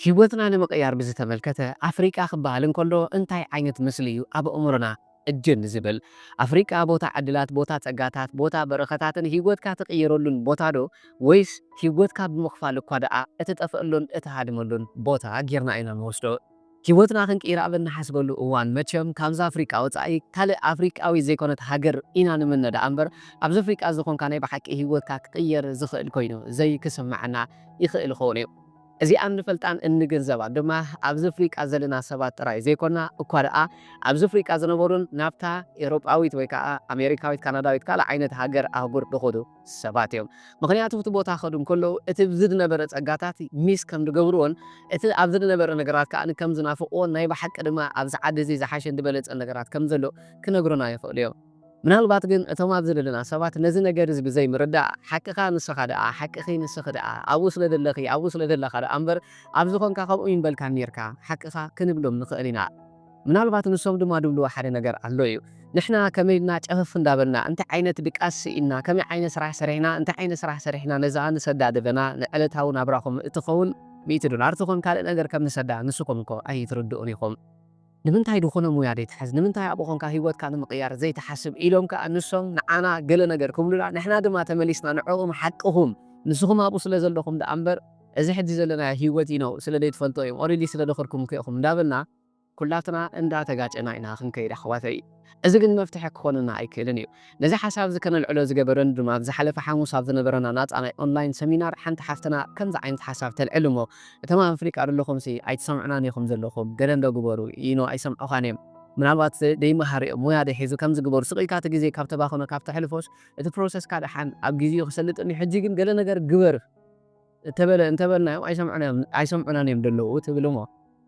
ህይወትና ንምቕያር ብዝተመልከተ ኣፍሪቃ ክበሃል እንከሎ እንታይ ዓይነት ምስሊ እዩ ኣብ ኣእምሮና እጅን ዝብል? ኣፍሪቃ ቦታ ዕድላት፣ ቦታ ጸጋታት፣ ቦታ በረኸታትን ህይወትካ ትቕየረሉን ቦታ ዶ፣ ወይስ ህይወትካ ብምኽፋል እኳ ደኣ እትጠፍአሉን እትሃድመሉን ቦታ ጌርና ኢና ንወስዶ? ህይወትና ክንቅይር ኣብ እንሓስበሉ እዋን መቸም ካብዛ ኣፍሪቃ ወጻኢ ካልእ ኣፍሪቃዊ ዘይኮነት ሃገር ኢና ንምነ ደኣ እምበር፣ ኣብዚ ኣፍሪቃ ዝኾንካ ናይ ብሓቂ ህይወትካ ክቕየር ዝኽእል ኮይኑ ዘይክስምዓና ይኽእል ይኸውን እዩ። እዚኣን ንፈልጣን እንግንዘባን ድማ ኣብዚ ኣፍሪቃ ዘለና ሰባት ጥራይ ዘይኮና እኳ ደኣ ኣብዚ ኣፍሪቃ ዝነበሩን ናብታ ኤውሮጳዊት ወይ ከዓ ኣሜሪካዊት፣ ካናዳዊት ካልእ ዓይነት ሃገር ኣህጉር ዝኸዱ ሰባት እዮም። ምኽንያቱ እቲ ቦታ ከዱ እንከለዉ እቲ ኣብዚ ዝነበረ ጸጋታት ሚስ ከም ዝገብርዎን እቲ ኣብዚ ዝነበረ ነገራት ከዓ ከም ዝናፍቕዎን ናይ ብሓቂ ድማ ኣብዚ ዓዲ እዚ ዝሓሸን ዝበለጸን ነገራት ከም ዘሎ ክነግሩና ይኽእሉ እዮም። ምናልባት ግን እቶም ኣብዚ ዘለና ሰባት ነዚ ነገር እዚ ብዘይምርዳእ ሓቅኻ ንስኻ ደኣ፣ ሓቅኺ ንስኺ ደኣ፣ ኣብኡ ስለ ዘለኺ፣ ኣብኡ ስለ ዘለኻ ደኣ እምበር ኣብዚ ኾንካ ከምኡ ይንበልካ ኔርካ፣ ሓቅኻ ክንብሎም ንኽእል ኢና። ምናልባት ንሶም ድማ ድብልዎ ሓደ ነገር ኣሎ እዩ። ንሕና ከመይ ኢልና ጨፈፍ እንዳበልና እንታይ ዓይነት ድቃስ ስኢንና፣ ከመይ ዓይነት ስራሕ ሰሪሕና፣ እንታይ ዓይነት ስራሕ ሰሪሕና ነዛ ንሰዳ ደበና ንዕለታዊ ናብራኹም እትኸውን ሚእቲ ዶላር ትኾን ካልእ ነገር ከም ንሰዳ ንስኹም እኮ ኣይትርድኡን ኢኹም። ንምንታይ ዝኾነ ሙያ ዘይትሕዝ? ንምንታይ ኣብኡ ኾንካ ህይወትካ ንምቕያር ዘይትሓስብ? ኢሎም ከኣ ንሶም ንዓና ገለ ነገር ክብሉና፣ ንሕና ድማ ተመሊስና ንዕኦም ሓቅኹም፣ ንስኹም ኣብኡ ስለ ዘለኹም ደኣ እምበር፣ እዚ ሕጂ ዘለናዮ ህይወት እዩ ነው፣ ስለ ዘይትፈልጦ እዮም፣ ኦሬዲ ስለ ደኸርኩም እኮ ኢኹም እንዳበልና፣ ኩላትና እንዳተጋጨና ኢና ክንከይድ ኣሕዋተይ። እዚ ግን መፍትሒ ክኾነና ኣይክእልን እዩ። ነዚ ሓሳብ እዚ ከነልዕሎ ዝገበረን ድማ ኣብ ዝሓለፈ ሓሙስ ኣብ ዝነበረና ናጻ ናይ ኦንላይን ሰሚናር ሓንቲ ሓፍትና ከምዚ ዓይነት ሓሳብ ተልዕል እሞ፣ እቶም ኣብ ኣፍሪቃ ዘለኹምሲ ኣይትሰምዑናን ኢኹም ዘለኹም፣ ገለ እንዶ ግበሩ፣ you know፣ ኣይሰምዑኻን እዮም። ምናልባት ደይመሃሪ እዮም፣ ሙያ ደይ ሒዙ ከምዚ ግበሩ፣ ስቕ ኢልካ እቲ ግዜ ካብ ተባኽኖ፣ ካብ ተሕልፎስ፣ እቲ ፕሮሰስካ ደሓን ኣብ ግዜኡ ክሰልጥን እዩ። ሕጂ ግን ገለ ነገር ግበር እንተበለ-፣ እንተበልናዮም ኣይሰምዑና እዮም፣ ኣይሰምዑናን እዮም ዘለዉ ትብል እሞ፣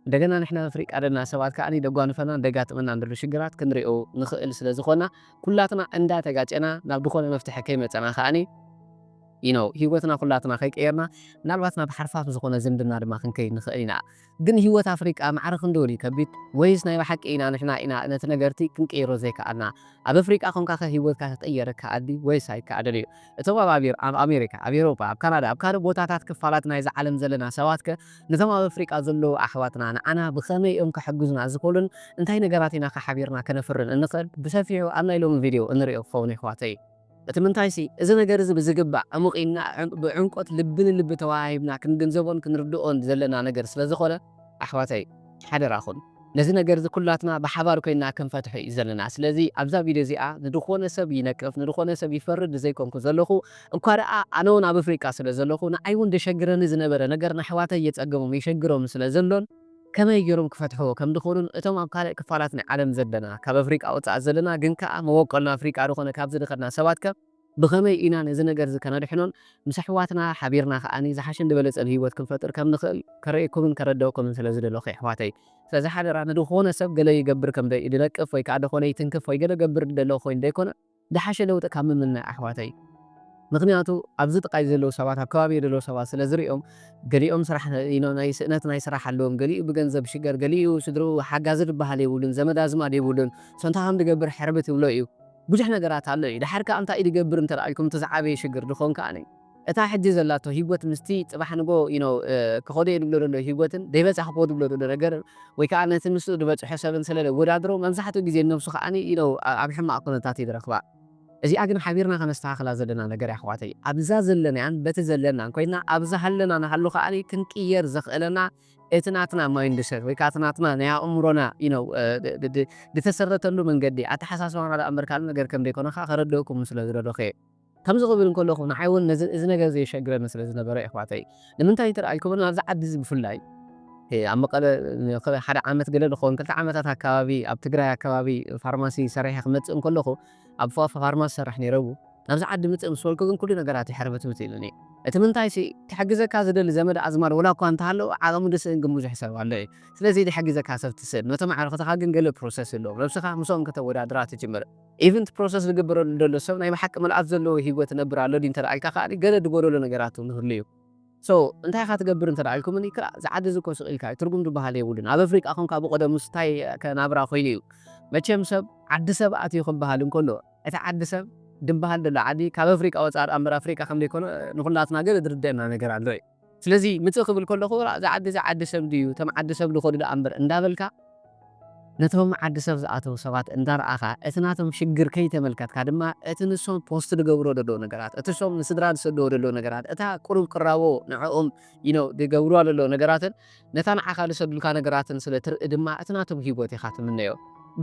እንደገና ንሕና ኣፍሪቃ ዘለና ሰባት ከኣኒ ደጓንፈናን ደጋጥመናን ዘሎ ሽግራት ክንሪኦ ንኽእል ስለ ዝኾና፣ ኩላትና እንዳተጋጨና ናብ ዝኾነ መፍትሒ ከይመጸና ከኣኒ፣ you know፣ ህይወትና ኩላትና ከይቀየርና፣ ምናልባት ናብ ሓርፋፍ ዝኾነ ዝምድና ድማ ክንከይድ ንኽእል ኢና። ግን ህይወት ኣፍሪቃ ማዕረ ክንደውን እዩ ከቢድ? ወይስ ናይ ብሓቂ ኢና ንሕና ኢና ነቲ ነገርቲ ክንቅይሮ ዘይከኣልና? ኣብ ኣፍሪቃ ኮንካ ከ ህይወትካ ክቅየረካ ኣዲ ወይስ ኣይከኣልን እዩ? እቶም ኣብ ኣቢር-፣ ኣብ ኣሜሪካ፣ ኣብ ኤውሮጳ፣ ኣብ ካናዳ፣ ኣብ ካልእ ቦታታት ክፋላት ናይዛ ዓለም ዘለና ሰባት ከ ነቶም ኣብ ኣፍሪቃ ዘለዉ ኣሕዋትና ንዓና ብኸመይ እዮም ክሕግዙና ዝኽእሉን እንታይ ነገራት ኢና ከ ሓቢርና ከነፍርን እንኽእል ብሰፊሑ ኣብ ናይ ሎሚ ቪድዮ እንሪኦ ክኸውን የሕዋተይ። እቲ ምንታይሲ፣ እዚ ነገር እዚ ብዝግባእ ዕሙቕ ኢልና፣ ዕም-፣ ብዕምቆት ልቢ ንልቢ ተወሃሂብና ክንግንዘቦን ክንርድኦን ዘለና ነገር ስለ ዝኾነ፣ ኣሕዋተይ፣ ሓደራኹም፣ ነዚ ነገር እዚ ኩላትና ብሓባር ኮይንና ክንፈትሖ እዩ ዘለና። ስለዚ፣ ኣብዛ ቪድዮ እዚኣ ንድኾነ ሰብ ይነቅፍ፣ ንድኾነ ሰብ ይፈርድ ዘይኮንኩ ዘለኹ፣ እኳ ደኣ ኣነ እውን ኣብ ኣፍሪቃ ስለ ዘለኹ፣ ንዓይ እውን ደሸግረኒ ዝነበረ ነገር ንኣሕዋተይ የጸግሞም፣ የሸግሮም ስለ ዘሎን፣ ከመይ ገይሮም ክፈትሕዎ ከም ዝኾኑን፣ እቶም ኣብ ካልእ ክፋላት ናይ ዓለም ዘለና፣ ካብ ኣፍሪቃ ወጻኢ ዘለና፣ ግን ከኣ መበቆልና ኣፍሪቃ ዝኾነ ካብዚ ዝኸድና ሰባት ከ ብኸመይ ኢና ነዚ ነገር እዚ ከነድሕኖን ምስ ኣሕዋትና ሓቢርና ከኣኒ ዝሓሸን ዝበለጸን ህይወት ክንፈጥር ከም ንኽእል ከርእየኩምን ከረድአኩምን ስለ ዝደለኹ የሕዋተይ። ስለዚ ሓደራ ንድኾነ ሰብ ገለ ይገብር ከም ደይ-፣ ድነቅፍ ወይ ከኣ ድኾነ ይትንክፍ ወይ ገለ ገብር ዝደለኹ ኮይኑ ዘይኮነ፣ ዝሓሸ ለውጢ ካብ ምምናይ ኣሕዋተይ። ምኽንያቱ ኣብዚ ጥቃይ ዘለዉ ሰባት፣ ኣብ ከባቢ ዘለዉ ሰባት ስለ ዝርእዮም፣ ገሊኦም ስራሕ ነ-፣ you know፣ ናይ ስእነት ናይ ስራሕ ኣለዎም፣ ገሊኡ ብገንዘብ ሽገር፣ ገሊኡ ስድርኡ ሓጋዚ ዝበሃል የብሉን፣ ዘመድ ኣዝማድ የብሉን፣ ሰንታ ከም ድገብር ሕርብት ይብሎ እዩ። ብዙሕ ነገራት ኣሎ እዩ። ድሓር ከኣ እንታይ ድገብር እንተ ደኣ ኢልኩም እቲ ዝዓበየ ሽግር ድኾን ከኣኒ፣ እታ ሕጂ ዘላቶ ህይወት ምስቲ ጽባሕ ንጎ፣ you know፣ እ፣ ክኸዶ እየ ድብሎ ዘሎ ህይወትን ደይበጻሕክዎ ድብሎ ዘሎ ነገር ወይ ከኣ ነቲ ምስኡ ዝበጽሖ ሰብን ስለ ዘወዳድሮ፣ መብዛሕትኡ ግዜ ነብሱ ከኣኒ፣ you know፣ ኣ-፣ ኣብ ሕማቕ ኩነታት እዩ ዝረኽባ። እዚኣ ግን ሓቢርና ከነስተኻኽላ ዘለና ነገር እያ ኣሕዋተይ። ኣብዛ ዘለናያን በቲ ዘለናን ኮይና ኣብዛ ሃለና ንሃሉ ከኣኒ ክንቅየር ዘኽእለና እቲ ናትና ማይንድሰት ወይ ከኣ እቲ ናትና ናይ ኣእምሮና፣ you know፣ እ፣ ድ-፣ ድ-፣ ድ-፣ ዝተሰረተሉ መንገዲ ኣተሓሳስባና ደኣ እምበር ካልእ ነገር ከም ዘይኮነ ከኣ ከረድእኩም ስለ ዝደለኹ እየ። ከምዚ ክብል እንከለኹ ንዓይ እውን ነዚ፣ እዚ ነገር እዚ የሸግረኒ ስለ ዝነበረ የሕዋተይ። ንምንታይ እንተ ደኣ ኢልኩምኒ ኣብዚ ዓዲ እዚ ብፍላይ፣ እ፣ ኣብ መቐለ፣ እ፣ ሓደ ዓመት ገለ ዝኸውን ክልተ ዓመታት ኣከባቢ ኣብ ትግራይ ኣከባቢ ፋርማሲ ሰሪሐ ክመጽእ እንከለኹ ኣብ ፋ-፣ ፋርማሲ ሰርሕ ነይረ። ናብዚ ዓዲ ምጽእ ምስ በልኩ ግን ኩሉ ነገራት ይሕርብትብት ኢሉኒ። እቲ ምንታይሲ፣ ክሕግዘካ ዝደሊ ዘመድ ኣዝማድ ወላ እኳ እንተሃለወ፣ ዓቐሙ ድስእን ግን ብዙሕ ሰብ ኣሎ እዩ። ስለዚ፣ ዝሕግዘካ ሰብ ትስእን። ነቶም ኣዕሩኽትኻ ግን ገለ ፕሮሰስ ኣለዎም። ነብስኻ ምስኦም ከተወዳድራ ትጅምር። ኢቨን እቲ ፕሮሰስ ዝግበረሉ ዘሎ ሰብ ናይ ብሓቂ ምልኣት ዘለዎ ህይወት ይነብር ኣሎ ድዩ እንተ ደኣ ኢልካ ከኣ፣ ገለ ዝጎደሎ ነገራት እውን ይህሉ እዩ። ሶ፣ እንታይ ኢኻ ትገብር እንተ ደኣ ኢልኩምኒ፣ ክላ-፣ እዚ ዓዲ እዚ እኮ ስቕ ኢልካ እዩ፣ ትርጉም ዝበሃል የብሉን። ኣብ ኣፍሪቃ ኾንካ ብቐደሙስ እንታይ ከ ናብራ ኮይኑ እዩ? መቸም ሰብ ዓዲ ሰብ ኣትዩ ክበሃል እንከሎ፣ እቲ ዓዲ ሰብ ድበሃል ዘሎ ዓዲ ካብ ኣፍሪቃ ወጻኢ ደኣ እምበር ኣፍሪቃ ከም ዘይኮነ ንኹላትና ገለ ዝርደአና ነገር ኣሎ እዩ። ስለዚ ምጽእ ክብል ከለኹ፣ "ራ፣ እዚ ዓዲ፣ እዚ ዓዲ ሰብ ድዩ? እቶም ዓዲ ሰብ ዝኸዱ ደኣ እምበር" እንዳበልካ፣ ነቶም ዓዲ ሰብ ዝኣተዉ ሰባት እንዳረኣኻ፣ እቲ ናቶም ሽግር ከይተመልከትካ ድማ፣ እቲ ንሶም ፖስት ዝገብሮ ዘለዉ ነገራት፣ እቲ ሶም ንስድራ ዝሰድዎ ዘለዉ ነገራት፣ እታ ቁሩብ ቅራቦ ንዕኦም፣ you know፣ ዝገብርዋ ዘለዉ ነገራትን፣ ነታ ንዓኻ ዝሰዱልካ ነገራትን ስለ ትርኢ ድማ፣ እቲ ናቶም ህይወት ኢኻ ትምነዮ።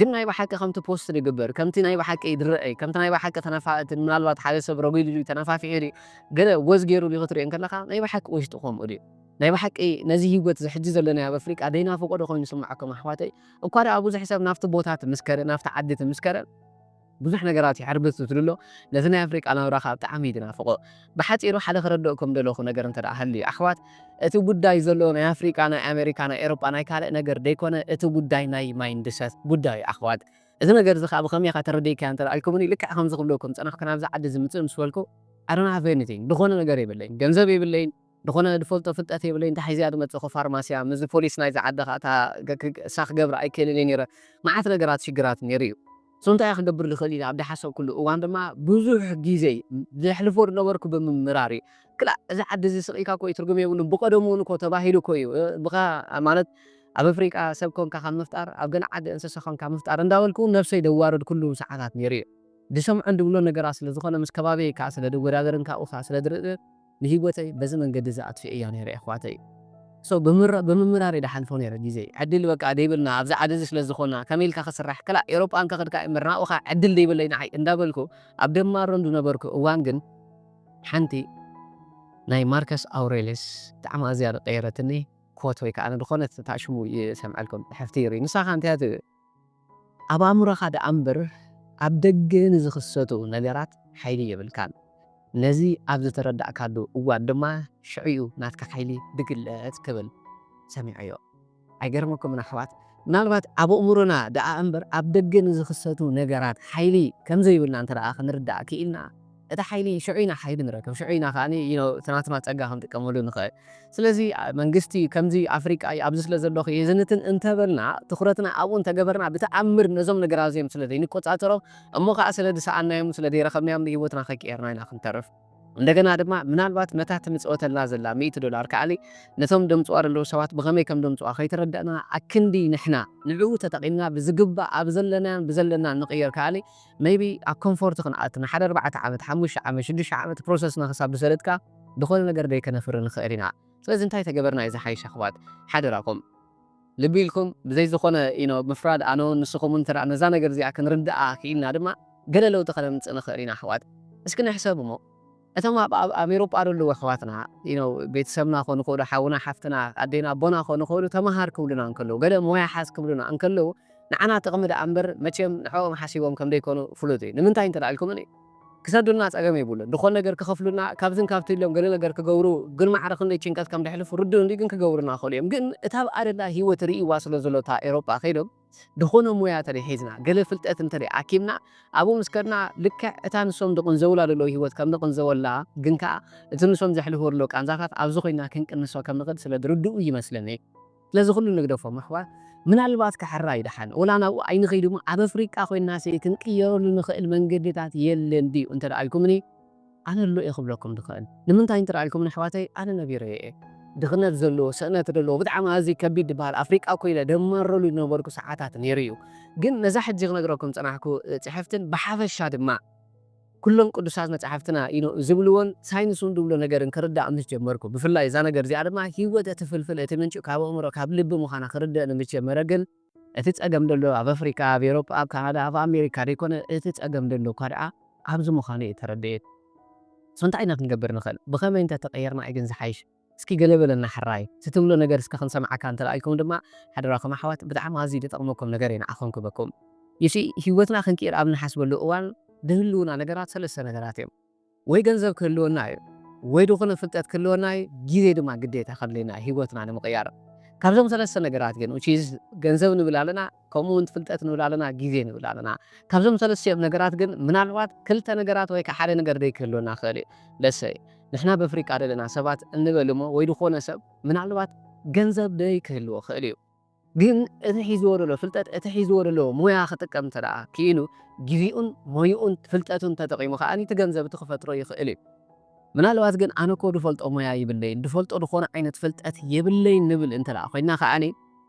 ግን ናይ ብሓቂ ከምቲ ፖስት ዝግበር፣ ከምቲ ናይ ብሓቂ ዝረኣይ፣ ከምቲ ናይ ብሓቂ ተነፋ-፣ እቲ ምናልባት ሓደ ሰብ ረጒዱ ድዩ፣ ተነፋፊሑ ድዩ፣ ገለ ወዝ ገይሩ ድዩ ክትርእዮ እንከለኻ፣ ናይ ብሓቂ ውሽጡ ከምኡ ድዩ? ናይ ብሓቂ ነዚ ህይወት እዚ ሕጂ ዘለናዮ ኣብ ኣፍሪቃ ዘይናፍቆ ዶ ኮይኑ ይስምዓኩም ኣሕዋተይ? እኳ ደኣ ብዙሕ ሰብ ናብቲ ቦታ ትምስከረ፣ ናብቲ ዓዲ ትምስከረ፣ ብዙሕ ነገራት ይሕርብት ዝትልሎ፣ ነዚ ናይ ኣፍሪቃ ናብራ ከኣ ብጣዕሚ እዩ ዝናፍቆ። ብሓጺሩ ሓደ ክረድእኩም ደለኹ ነገር እንተ ደኣ ሃልዩ፣ ኣሕዋት፣ እቲ ጉዳይ ዘሎ ናይ ኣፍሪቃ፣ ናይ ኣሜሪካ፣ ናይ ኤሮጳ፣ ናይ ካልእ ነገር ደይኮነ፣ እቲ ጉዳይ ናይ ማይንድሰት ጉዳይ እዩ ኣሕዋት። እዚ ነገር እዚ ከኣ ብኸመይ ኢኻ ተረዲእካዮ እንተ ደኣ ኢልኩምኒ፣ ልክዕ ከምዚ ክብለኩም ጸናሕኩ ናብዚ ዓዲ እዚ ምጽእ ምስ በልኩ፣ I don't have anything፣ ዝኾነ ነገር የብለይን፣ ገንዘብ የብለይን፣ ዝኾነ ዝፈልጦ ፍልጠት የብለይን፣ እንታይ ሒዘያ ዝመጽእኩ ፋርማሲያ፣ ምስዚ ፖሊስ ናይዚ ዓዲ ከኣ እታ ገ-፣ ክ-፣ እሳ ክገብር ኣይክእልን እየ ነይረ። መዓት ነገራት ሽግራት ነይሩ እዩ። So እንታይ ክገብር ዝኽእል ኢለ ኣብ ዝሓሰብኩሉ እዋን ድማ ብዙሕ ግዜይ ዘሕልፎ ዝነበርኩ ብምምራር እዩ። ክላእ እዚ ዓዲ እዚ ስቕ ኢልካ እኮ እዩ ትርጉም የብሉን፣ ብቐደሙ እውን እኮ ተባሂሉ እኮ እዩ። እ፣ ብኻ-፣ ማለት ኣብ ኣፍሪቃ ሰብ ኮንካ ካብ ምፍጣር፣ ኣብ ገለ ዓዲ እንስሳ ኮንካ ምፍጣር እንዳበልኩ እውን ነብሰይ ዘዋረድኩሉ ሰዓታት ነይሩ እዩ። ዝሰምዖን ዝብሎ ነገራት ስለ ዝኾነ ምስ ከባቢየይ ከኣ ስለ ዝወዳደርን ካብኡ ከኣ ስለ ዝርኢ ንህይወተይ በዚ መንገዲ እዚ ኣጥፊኤያ ነይረ ኣሕዋተይ። So ብምምራ-፣ ብምምራር እየ ዝሓልፎ ነይረ ግዜይ። ዕድል በቃ ዘይብልና ኣብዚ ዓዲ እዚ ስለ ዝኾንና ከመይ ኢልካ ክስራሕ ክላእ ኤውሮጳ እንከኽድ ከኣ እምበር ናብኡ ከኣ ዕድል ዘይብለይ ንዓይ እንዳበልኩ ኣብ ደማሮን ዝነበርኩ እዋን ግን ሓንቲ ናይ ማርከስ ኣውሬልየስ ብጣዕሚ ኣዝያ ዝቀየረትኒ ኮት ወይ ከኣ ዝኾነት እታ ሽሙ ይሰምዐልኩም ጽሕፍቲ ይርኢ። ንሳ ከኣ እንታይ እያ ትብል? ኣብ ኣእምሮኻ ደኣ እምበር ኣብ ደገ ንዝኽሰቱ ነገራት ሓይሊ የብልካን። ነዚ ኣብ ዝተረዳእካሉ እዋን ድማ ሽዑ እዩ ናትካ ሓይሊ ዝግለጽ ክብል ሰሚዐዮ። ኣይገርመኩምን ኣሕዋት? ምናልባት ኣብ ኣእምሮና ደኣ እምበር ኣብ ደገ ንዝኽሰቱ ነገራት ሓይሊ ከም ዘይብልና እንተ ደኣ ክንርዳእ ክኢልና፣ እቲ ሓይሊ ሽዑ ኢና ሓይሊ ንረክብ፣ ሽዑ ኢና ከኣ፣ you know፣ እቲ ናትና ጸጋ ክንጥቀመሉ ንኽእል። ስለዚ፣ ኣ-፣ መንግስቲ ከምዚ ኣፍሪቃ እዩ፣ ኣብዚ ስለ ዘለኹ እየ ዝንትን እንተበልና፣ ትኹረትና ኣብኡ እንተገበርና፣ ብተኣምር ነዞም ነገራት እዚኦም ስለ ዘይንቆጻጸሮም፣ እሞ ከኣ ስለ ዝሰኣናዮም፣ ስለ ዘይረኸብናዮም፣ ንህይወትና ከይቀየርና ኢና ክንተርፍ። እንደገና ድማ፣ ምናልባት ነታ ትምጽወተልና ዘላ ሚእቲ ዶላር ከኣሊ፣ ነቶም ደምጽዋ ዘለዉ ሰባት ብኸመይ ከም ደምጽዋ ከይተረዳእና፣ ኣክንዲ ንሕና ንዕኡ ተጠቒምና ብዝግባእ ኣብ ዘለናን ብዘለናን ንቕየር ከኣሊ፣ maybe ኣብ ኮምፎርት ክንኣቱ፣ ንሓደ ኣርባዕተ ዓመት፣ ሓሙሽተ ዓመት፣ ሽዱሽተ ዓመት ፕሮሰስና ክሳብ ዝሰለጥካ፣ ዝኾነ ነገር ደይከነፍሪ ንኽእል ኢና። ስለዚ እንታይ ተገበርና እዩ ዝሓይሽ ኣሕዋት? ሓደራኹም። ልቢ ኢልኩም ብዘይ ዝኾነ፣ you know፣ ምፍራድ ኣነ እውን ንስኹም እውን እንተ ደኣ ነዛ ነገር እዚኣ ክንርድኣ ክኢልና ድማ ገለ ለውጢ ከነምጽእ ንኽእል ኢና ኣሕዋት። እስኪ ንሕሰብ እሞ፣ እቶም ኣብ፣ ኣብ፣ ኣብ ኤውሮጳ ዘለዉ ኣሕዋትና፣ you know፣ ቤተሰብና ክኾኑ ይኽእሉ፣ ሓውና፣ ሓፍትና፣ ኣዴና፣ ኣቦና ክኾኑ ይኽእሉ፣ ተመሃር ክብሉና እንከለዉ፣ ገለ ሞያ ሓዝ ክብሉና እንከለዉ፣ ንዓና ጥቕሚ ደኣ እምበር መቸም ንዕኦም ሓሲቦም ከም ዘይኮኑ ፍሉጥ እዩ። ንምንታይ እንተ ደኣ ኢልኩምኒ፣ ክሰዱልና ጸገም የብሉን። ዝኾነ ነገር ክኸፍሉና፣ ካብዝን ካብቲ ኢሎም ገለ ነገር ክገብሩ፣ ግን ማዕረ ክንደይ ጭንቀት ከም ዘሕልፉ ርዱእ እንድዩ፣ ግን ክገብሩና ይኽእሉ እዮም። ግን እታ ኣብኣ ዘላ ህይወት ርእይዋ ስለ ዘሎ እታ ኤውሮጳ ከይዶም፣ ዝኾነ ሞያ እንተ ሒዝና፣ ገለ ፍልጠት እንተ ኣኪብና፣ ኣብኡ ምስ ከድና ልክዕ እታ ንሶም ዝቕንዘውላ ዘለዉ ህይወት ከም ንቕንዘወላ፣ ግን ከኣ እቲ ንሶም ዘሕልፍዎ ዘለዉ ቃንዛታት ኣብዚ ኮይና ክንቅንሶ ከም ንኽእል ስለ ዝርድኡ ይመስለኒ። ስለዚ ኩሉ ንግደፎም ኣሕዋት፣ ምናልባት ክሕራይ ደሓን፣ ወላ ናብኡ ኣይንኸይድ እሞ ኣብ ኣፍሪቃ ኮይንናሲ ክንቅየረሉ ንኽእል መንገድታት የለን ድዩ እንተ ደኣ ኢልኩምኒ፣ ኣነ ኣሎ እየ ክብለኩም ዝኽእል። ንምንታይ እንተ ደኣ ኢልኩምኒ ኣሕዋተይ፣ ኣነ ነቢረዮ እየ። ድኽነት ዘለዎ፣ ስእነት ዘለዎ፣ ብጣዕሚ ኣዝዩ ከቢድ ዝበሃል ኣፍሪቃ እኮ ኢለ ደማረሉ ዝነበርኩ ሰዓታት ነይሩ እዩ። ግን ነዛ ሕጂ ክነግረኩም ዝጸናሕኩ ጽሕፍትን ብሓፈሻ ድማ ኩሎም ቅዱሳት መጻሕፍትና ኢኖ ዝብልዎን ሳይንስ እውን ዝብሎ ነገርን ክርዳእ ምስ ጀመርኩ፣ ብፍላይ እዛ ነገር እዚኣ ድማ ህይወት እቲ ፍልፍል፣ እቲ ምንጪ ካብ ኣእምሮ፣ ካብ ልቢ ምዃና ክርደእኒ ምስ ጀመረ ግን፣ እቲ ጸገም ዘሎ ኣብ ኣፍሪቃ፣ ኣብ ኤውሮጳ፣ ኣብ ካናዳ፣ ኣብ ኣሜሪካ ዘይኮነ፣ እቲ ጸገም ዘሎ እኳ ደኣ ኣብዚ ምዃኑ እየ ተረዲኤ። So እንታይ ኢና ክንገብር ንኽእል? ብኸመይ እንተ ተቐየርና እዩ ግን ዝሓይሽ? እስኪ ገለ በለና ሕራይ። እቲ ትብሎ ነገር እስከ ክንሰምዓካ እንተ ደኣ ኢልኩም ድማ፣ ሓደራኹም ኣሕዋት፣ ብጣዕሚ ኣዝዩ ዝጠቕመኩም ነገር እየ ንዓኹም ክበኩም። You see፣ ህይወትና ክንቅይር ኣብ እንሓስበሉ እዋን፣ ዝህልዉና ነገራት ሰለስተ ነገራት እዮም። ወይ ገንዘብ ክህልወና እዩ፣ ወይ ዝኾነ ፍልጠት ክህልወና እዩ፣ ግዜ ድማ ግዴታ ከድልየና እዩ ህይወትና ንምቕያር። ካብዞም ሰለስተ ነገራት ግን፣ which is ገንዘብ ንብል ኣለና፣ ከምኡ እውን ፍልጠት ንብል ኣለና፣ ግዜ ንብል ኣለና። ካብዞም ሰለስቲኦም ነገራት ግን ምናልባት ክልተ ነገራት ወይ ከኣ ሓደ ነገር ደይክህልወና ክእል እዩ። ለሰይ ንሕና ኣብ ኣፍሪቃ ዘለና ሰባት እንበል እሞ ወይ ዝኾነ ሰብ ምናልባት ገንዘብ ደይክህልዎ ክእል እዩ። ግን እቲ ሒዝዎ ዘሎ ፍልጠት፣ እቲ ሒዝዎ ዘሎ ሞያ ክጥቀም እንተ ደኣ ክኢሉ፣ ግዜኡን ሞይኡን ፍልጠቱን ተጠቒሙ ከኣ እቲ ገንዘብ እቲ ክፈጥሮ ይኽእል እዩ። ምናልባት ግን ኣነ እኮ ድፈልጦ ሞያ ይብለይን ድፈልጦ ዝኾነ ዓይነት ፍልጠት የብለይን ንብል እንተ ደኣ ኮይና ከኣኒ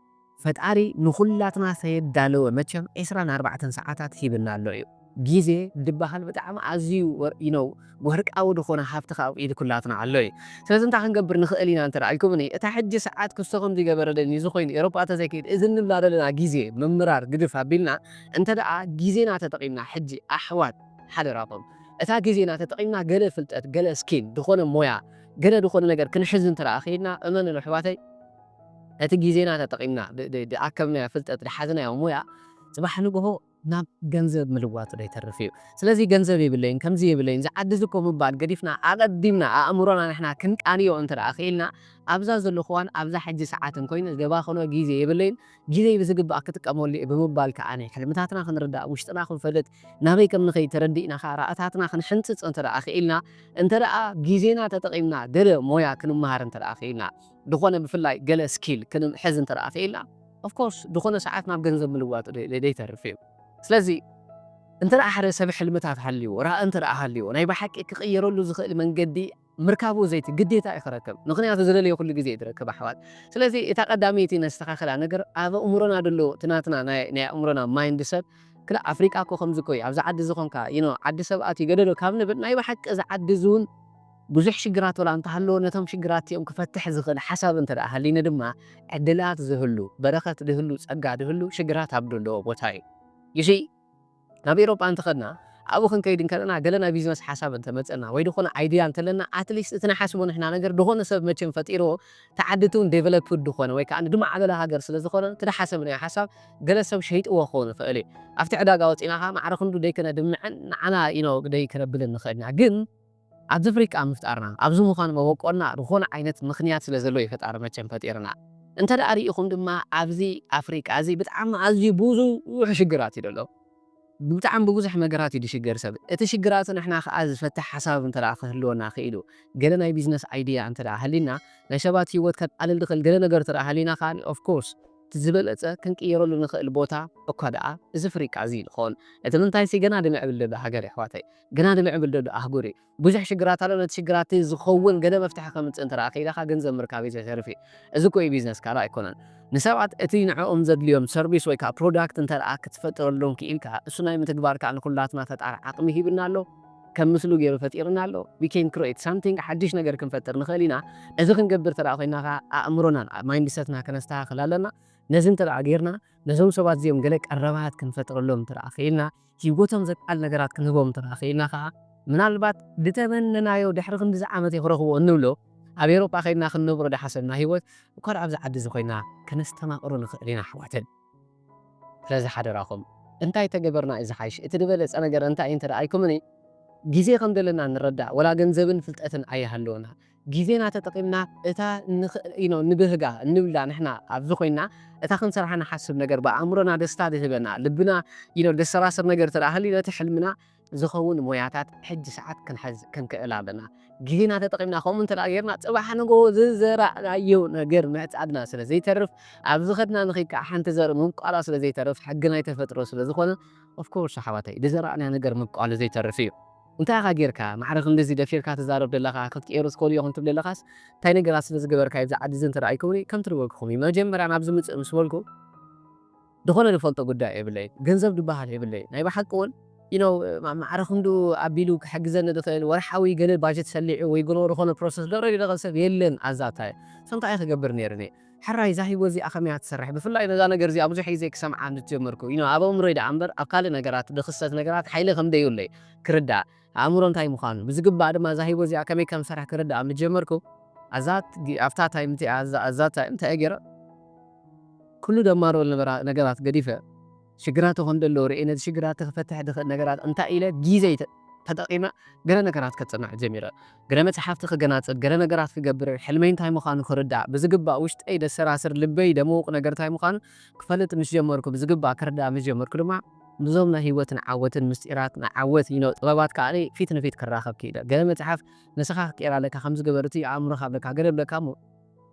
ፈጣሪ ንኹላትና ሰየዳለወ መቸም ዕስራን ኣርባዕተን ሰዓታት ሂብና ኣሎ እዩ። ግዜ ድበሃል ብጣዕሚ ኣዝዩ ወር- you know፣ ወርቃዊ ዝኾነ ሃብቲ ካብ ኢድ ኩላትና ኣሎ እዩ። ስለዚ እንታይ ክንገብር ንኽእል ኢና እንተ ደኣ ኢልኩምኒ፣ እታ ሕጂ ሰዓት ክስቶ ከም ዝገበረ ደኒ እዚ ኮይኑ ኤሮጳ ተዘይከይድ እዚ እንብላ ዘለና ግዜ ምምራር ግድፍ ኣቢልና እንተ ደኣ ግዜና ተጠቒምና ሕጂ ኣሕዋት ሓደራኹም እታ ግዜና ተጠቒምና ገለ ፍልጠት ገለ ስኪል ዝኾነ ሞያ ገለ ዝኾነ ነገር ክንሕዝ እንተ ደኣ ኸይድና እመን ኣሕዋተይ እቲ ግዜና ተጠቒምና ድ- ድ- ድኣከብናዮ ፍልጠት ድሓዝናዮ ሞያ ጽባሕ ንግሆ ናብ ገንዘብ ምልዋጡ ዘይተርፍ እዩ። ስለዚ ገንዘብ የብለይን ከምዚ የብለይን ዝዓዲ ዝኮ ምባል ገዲፍና ኣቐዲምና ኣእምሮና ንሕና ክንቃንዮ እንተ ደኣ ክኢልና ኣብዛ ዘለኹዋን ኣብዛ ሕጂ ሰዓትን ኮይነ ዘባኸኖ ግዜ የብለይን ግዜ ብዝግባእ ክጥቀመሉ እየ ብምባል ከዓኒ ሕልምታትና ክንርዳእ ውሽጥና ክንፈልጥ ናበይ ከም ንኸይድ ተረዲእና ከዓ ራእታትና ክንሕንፅፅ እንተ ደኣ ክኢልና እንተ ደኣ ግዜና ተጠቒምና ገለ ሞያ ክንመሃር እንተ ደኣ ክኢልና ዝኾነ ብፍላይ ገለ ስኪል ክንሕዝ እንተ ደኣ ክኢልና ኦፍኮርስ ዝኾነ ሰዓት ናብ ገንዘብ ምልዋጡ ደይተርፍ እዩ ስለዚ እንተ ደኣ ሓደ ሰብ ሕልምታት ሃልዎ ራእ እንተ ደኣ ሃልዎ ናይ ብሓቂ ክቕየረሉ ዝኽእል መንገዲ ምርካቡ ዘይቲ ግዴታ እዩ ክረክብ ምክንያቱ ዝደለየ ኩሉ ግዜ እዩ ዝረክብ ኣሕዋት ስለዚ እታ ቀዳመይቲ ነስተኻኸላ ነገር ኣብ ኣእምሮና ደሎ ትናትና ናይ ኣእምሮና ማይንድ ሰብ ክላ ኣፍሪቃ እኮ ከምዚ እኮ እዩ ኣብዚ ዓዲ ዝኾንካ ይኖ ዓዲ ሰብ ኣትዩ ገደሎ ካብ ንብል ናይ ብሓቂ እዚ ዓዲ እዚ እውን ብዙሕ ሽግራት ወላ እንተሃለዎ ነቶም ሽግራት እቲኦም ክፈትሕ ዝኽእል ሓሳብ እንተ ደኣ ሃሊኒ ድማ ዕድላት ዝህሉ በረኸት ድህሉ ጸጋ ድህሉ ሽግራት ኣብ ዘለዎ ቦታ እዩ ይሲ ናብ ኤሮጳ እንተኸድና ኣብኡ ክንከይድ እንከለና ገለ ናይ ቢዝነስ ሓሳብ እንተመፀና ወይ ዝኾነ ኣይድያ እንተለና ኣትሊስት እቲ ንሓስቦ ንሕና ነገር ዝኾነ ሰብ መቸም ፈጢርዎ ተዓድቲ እውን ዴቨሎፕድ ዝኾነ ወይ ከዓ ንድማዕበለ ሃገር ስለ ዝኾነ እቲ ድሓሰብናዮ ሓሳብ ገለ ሰብ ሸይጥዎ ክኸውን ይኽእል እዩ ኣብቲ ዕዳጋ ወፂና ከዓ ማዕረ ክንዱ ደይከነድምዐን ንዓና ኢኖ ደይከነብልን ንኽእል ኢና ግን ኣብዚ ኣፍሪቃ ምፍጣርና ኣብዚ ምዃኑ መበቆልና ዝኾነ ዓይነት ምኽንያት ስለ ዘሎ እዩ ፈጣሪ መቸም ፈጢርና እንተ ደኣ ርኢኹም ድማ ኣብዚ ኣፍሪቃ እዚ ብጣዕሚ ኣዝዩ ብዙሕ ሽግራት እዩ ዘሎ ብጣዕሚ ብብዙሕ ነገራት እዩ ዝሽገር ሰብ እቲ ሽግራት ንሕና ከዓ ዝፈትሕ ሓሳብ እንተ ክህልወና ክኢሉ ገለ ናይ ቢዝነስ ኣይድያ እንተ ሃሊና ናይ ሰባት ህይወት ከቃልል ዝኽእል ገለ ነገር እንተ ሃሊና ከዓ ኦፍኮርስ እቲ ዝበለፀ ክንቅየረሉ ንኽእል ቦታ እኳ ደኣ እዚ ፍሪቃ እዚ ይኸውን እቲ ምንታይ ሲ ገና ድምዕብል ዘሎ ሃገር ይሕዋተይ ገና ድምዕብል ዘሎ ኣህጉር እዩ ብዙሕ ሽግራት ኣሎ ነቲ ሽግራት ዝኸውን ገለ መፍትሒ ከምፅእ እንተ ከኢልካ ገንዘብ ምርካብ እዩ ዘተርፍ እዩ እዚ ኮ ቢዝነስ ካልእ ኣይኮነን ንሰባት እቲ ንዕኦም ዘድልዮም ሰርቪስ ወይ ከዓ ፕሮዳክት እንተ ክትፈጥረሎም ክኢልካ እሱ ናይ ምትግባር ከዓ ንኩላትና ፈጣሪ ዓቕሚ ሂብና ኣሎ ከም ምስሉ ገይሩ ፈጢርና ኣሎ we can create something ሓድሽ ነገር ክንፈጥር ንኽእል ኢና እዚ ክንገብር ተደኣ ኮይና ከዓ ኣእምሮናን ማይንድሰትና ከነስተኻኽል ኣለና ነዚ እንተ ገይርና ነዞም ሰባት እዚኦም ገለ ቀረባት ክንፈጥረሎም እንተ ክኢልና ህይወቶም ዘቃል ነገራት ክንህቦም እንተ ክኢልና ከዓ ምናልባት ዝተመነናዮ ድሕሪ ክንዲዚ ዓመት ክረኽቦ እንብሎ ኣብ ኤሮጳ ከይድና ክንነብሮ ዝሓሰብና ህይወት እኳ ኣብዚ ዓዲ እዚ ኮይና ከነስተማቕሮ ንኽእል ኢና ኣሕዋተን ስለዚ ሓደራኹም እንታይ ተገበርና እዩ ዝሓይሽ እቲ ዝበለፀ ነገር እንታይ እንተ ኢልኩምኒ ግዜ ከም ዘለና ንረዳእ ወላ ገንዘብን ፍልጠትን ኣይሃለወና ግዜና ተጠቒምና እታ ንብህጋ እንብላ ንሕና ኣብዚ ኮይና እታ ክንሰርሓ ንሓስብ ነገር ብኣእምሮና ደስታ ዝህበና ልብና ደሰራስር ነገር ተዳህሊ ነቲ ሕልምና ዝኸውን ሞያታት ሕጂ ሰዓት ክንሕዝ ክንክእል ኣለና ግዜና ተጠቒምና ከምኡ እንተ ጌርና ፅባሕ ንጎ ዝዘራእናዮ ነገር ምዕፃድና ስለ ዘይተርፍ ኣብዚ ኸድና ንኸይድ ከዓ ሓንቲ ዘርኢ ምንቋላ ስለ ዘይተርፍ ሕጊ ናይ ተፈጥሮ ስለ ዝኾነ ኦፍኮርስ ኣሕዋተይ ዝዘራእናዮ ነገር ምብቋሉ ዘይተርፍ እዩ እንታይ ኢኻ ጌርካ ማዕረ ክንድዚ ደፊርካ ትዛረብ ዘለኻ ክትቅየሩ ትኽእሉ ኢኹም ትብል ዘለኻስ እንታይ ነገራት ስለ ዝገበርካ ኣብዚ ዓዲ እዚ እንተ ኣይከውን ከምቲ ዝበልኩኹም እዩ መጀመርያ ናብዚ ምፅእ ምስ በልኩ ዝኾነ ዝፈልጦ ጉዳይ የብለይን ገንዘብ ዝበሃል የብለይን ናይ ብሓቂ እውን you know ማዕረ ክንዱ ኣቢሉ ክሕግዘኒ ዝኽእል ወርሓዊ ገለ ባጀት ሰሊዑ ወይ ግኖ ዝኾነ ፕሮሰስ ገረ ዝደኸል ሰብ የለን ኣዛታይ ሰምታ እየ ክገብር ነይርኒ ሕራይ እዛ ህይወት እዚኣ ከመይ እያ ትሰርሕ ብፍላይ ነዛ ነገር እዚኣ ብዙሕ ግዜ ክሰምዓ ምስ ጀመርኩ you know ኣብ ኣእምሮይ ደኣ እምበር ኣብ ካልእ ነገራት ዝኽሰት ነገራት ሓይሊ ከም ዘየብለይ ክርዳእ ኣእምሮ እንታይ ምዃኑ ብዝግባእ ድማ እዛ ህይወት እዚኣ ከመይ ከም ዝሰርሕ ክርዳእ ምስ ጀመርኩ ኣዛ ኣብታ ታይም እቲኣ ኣዛ ታይም እንታይ እየ ገይረ ኩሉ ደማሮ ዝነበራ ነገራት ገዲፈ ሽግራት ከም ዘለዎ ርእየ ነዚ ሽግራት ክፈትሕ ዝኽእል ነገራት እንታይ ኢለ ግዜ ተጠቒመ ገለ ነገራት ከፅንዕ ጀሚረ ገለ መፅሓፍቲ ክገናፅብ ገለ ነገራት ክገብር ሕልመይ እንታይ ምዃኑ ክርዳእ ብዝግባእ ውሽጠይ ደሰራስር ልበይ ደመውቕ ነገር እንታይ ምዃኑ ክፈልጥ ምስ ጀመርኩ ብዝግባእ ክርዳእ ምስ ጀመርኩ ድማ ምስዞም ናይ ህይወትን ዓወትን ምስጢራት ናይ ዓወት you know ጥበባት ከዓ ፊት ንፊት ክራኸብ ክኢለ ገለ መፅሓፍ ንስኻ ክትቀይር ኣለካ ከም ዝገበር እቲ ኣእምሮኻ ኣለካ ገለ ብለካ እሞ